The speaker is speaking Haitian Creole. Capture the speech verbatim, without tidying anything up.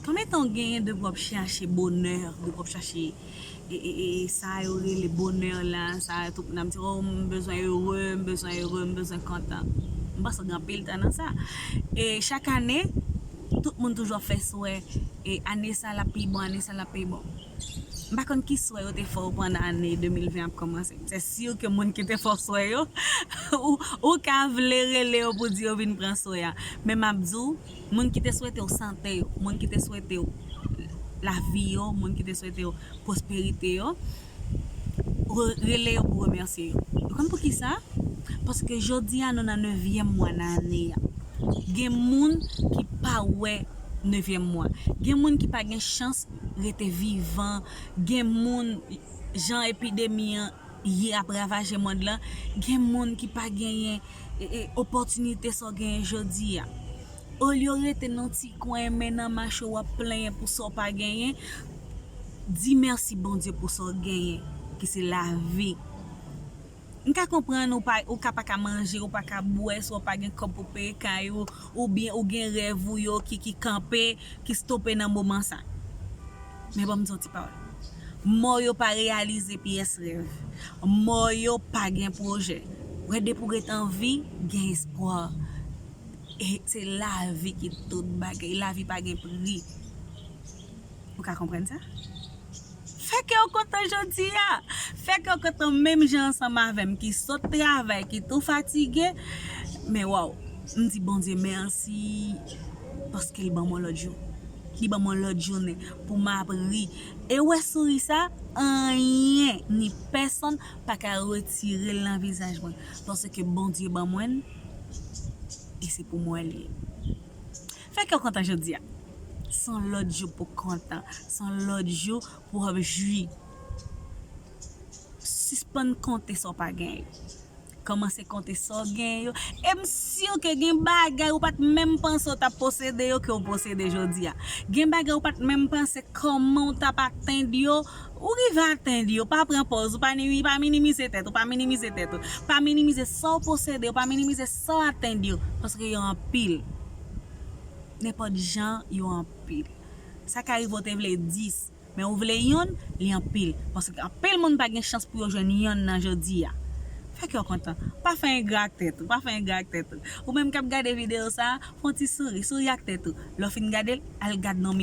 Konbyen tan w genyen depi w ap chache bonè, depi w ap chache e, e, e, sa yo rele bonè la, sa tout moun ap di, oh, m bezwen ere, m bezwen ere, m bezwen kontan. M panse w gen anpil tan nan sa. E chak ane, tout moun toujou ap fè swè, e ane sa l ap pi bon, ane sa l ap pi bon. M pa konn ki swè yo te fè w pandan ane de mil ven ap kòmanse. Se si ke moun ki te fè w swè yo, ou, ou ka vle rele yo pou di yo vin pran swè a. Men m ap di w, moun ki te swete w sante yo, moun ki te swete w lavi yo, moun ki te swete w pwosperite yo, re- rele yo pou remèsye yo. Ou konn poukisa? Paske jodi a nou nan nevyèm mwa nan ane a. Gen moun ki pa wè nevyèm mwa. Gen moun ki pa gen chans rete vivan. Gen moun, jan epidemi an ye ap ravaje mond lan, gen moun ki pa genyen e, e, opòtinite sa w genyen jodi a. Olye w rete nan ti kwen men nan mache w ap plenyen pou sa w pa genyen, di mèsi Bondye pou sa w genyen, ki se lavi. M ka konprann ou pa, ou ka pa ka manje, ou pa ka bwè, si w pa gen kòb pou peye kay ou, oubyen ou gen rèv ou yo ki, ki kanpe, ki stope nan moman sa. Men ban m di yon ti pawòl. Mò yo pa reyalize pyès rèv. Mò yo pa gen pwojè. Wè, depi w ret an vi, gen espwa. E se lavi ki tout bagay. Lavi pa gen pri. Ou ka konprann sa? Fè kè w kontan jodi a. Fè kè w kontan menm jan ansanm avè m ki sot travay, ki tou fatige. Men waw, m di Bondye mèsi paske l ban m yon lòt jou. Li ban m yon lòt jounen pou m ap ri. E wè souri sa, anyen ni pèsonn pa ka retire l nan vizaj mwen. Paske Bondye ban mwen l, e se pou mwen li ye. Fè kè w kontan jodi a. Se yon lòt jou pou w kontan. Se yon lòt jou pou w ap jwi. Sispann konte sa w pa genyen. Kòmanse konte sa w genyen yo. E m si ke gen bagay ou pa t menm panse w t ap posede yo ke w posede jodi a. Gen bagay ou pa t menm panse kòman w t ap atenn yo, ou rive atenn yo. Pa pran pòz, ou pa, pa minimize tèt ou, pa minimize tèt ou. Pa minimize sa w posede yo, pa minimize sa w atenn yo. Paske yo anpil. Nenpòt jan, yo anpil. Sa ka rive w te vle dis, men ou vle yonn, li anpil. Paske anpil moun pa gen chans pou yo jwenn yonn nan jodi a. Fè kè w kontan. Pa fè engra ak tèt ou, pa fè engra ak tèt ou. Ou menm k ap gade videyo sa a, fè yon ti souri, souri ak tèt ou. Lè w fin gade l, al gad nan miwa.